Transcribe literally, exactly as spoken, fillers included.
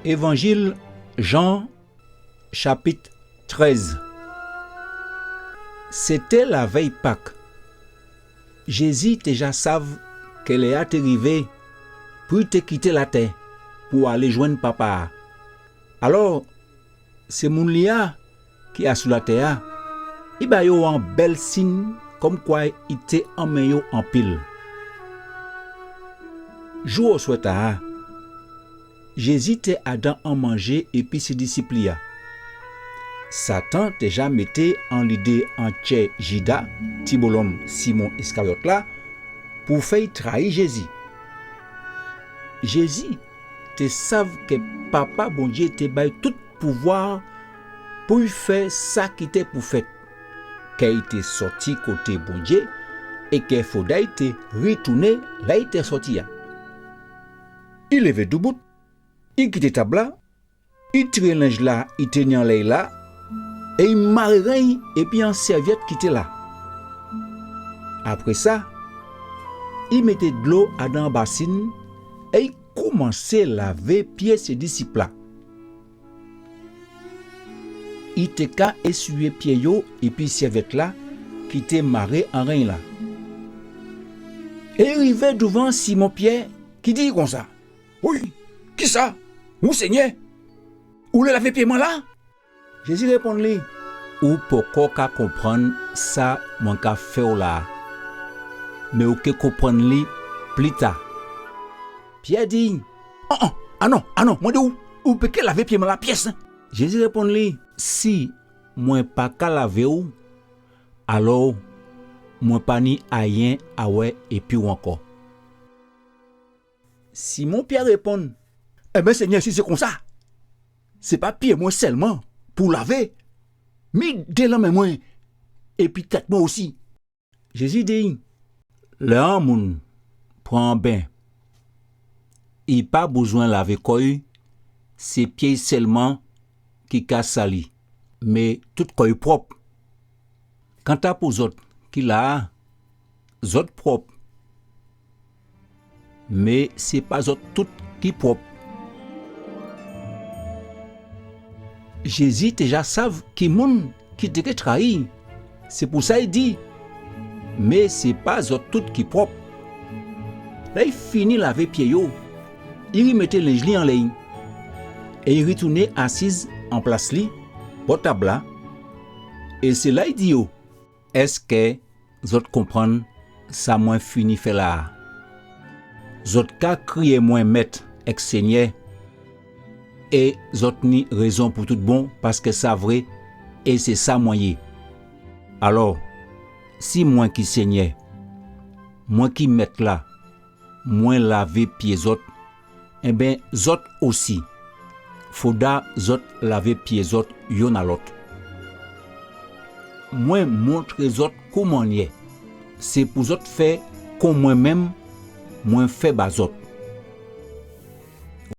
Évanjil Jan, chapit trèz. Sé té lavèy Pak. Jézi té ja sav kè lè-a té rivé pou i té kité latè pou alé jwenn Papa-a. Alò, sé moun li a ki asou latè-a, i ba yo an bèl sin kòmkwa i té enmen yo anpil. Jou oswè ta-a, Jézi té adan an manjé épi sé disip li a. Satan té ja mété an lidé an tjè Jida, ti bolonm Simon Iskaryòt la, pou fè i trayi Jézi. Jézi té sav kè Papa Bondyé té ba i tout pouvwa pou i fè sa ki té pou fèt, kè i té sòti koté Bondyé é kè fodé i té ritounen la i té sòti a. I lévé doubout, i kité tab-la, i tiré lenj-la i té ni anlè'y la, é i maré ren'y épi an sèvyèt ki té la. Apré sa, i mété dlo adan an basin é i koumansé lavé pyé sé disip-la. I té ka éswiyé pyé yo épi sèvyèt-la ki té maré an ren'y la. É i rivé douvan Simon Pyè ki di'y konsa : « Woy, kisa ? Ou Sényè, ou lé lavé pyé mwen la ? » Jézi réponn li : « Ou poko ka konprann sa mwen ka fè'w la a, mé ou ké konprann li pli ta. » Pyè di'y : « An an, anon, anon, mwen di'w, ou pé ké lavé pyé mwen la pyès. » Jézi réponn li : « Si mwen pa ka lavé'w, alò mwen pa ni ayen a wè épi'w ankò. » Simon Pyè réponn : « Enben Sényè, si sé konsa, sé pa pyé mwen sèlman pou'w lavé, mi dé lanmen mwen épi tèt mwen osi. » Jézi di'y : « Lè an moun pran an ben, i pa bouzwen lavé kò'y, sé pyé'y sèlman ki ka sali, mé tout kò'y pwòp. Kanta pou zòt ki la a, zòt pwòp, mé sé pa zòt tout ki pwòp. » Jézi té ja sav ki moun ki té ké trayi'y. Sé pou sa i di : « Mé sé pa zòt tout ki pwòp. » Lè i fini lavé pyé yo, i rimété lenj li anlè'y, é i ritounen asiz an plas li bò tab-la, é sé la i di yo : « Èskè zòt konprann sa mwen fini fè la a ? Zòt ka kriyé mwen Mèt èk Sényè, é zòt ni rézon pou tout bon, paskè sa vré, é sé sa mwen yé. Alò, si mwen ki Sényè, mwen ki Mèt-la, mwen lavé pyé zòt, enben zòt osi, foda zòt lavé pyé zòt yonn a lòt. Mwen montré zòt kouman i yé. Sé pou zòt fè kon mwen menm mwen fè ba zòt. »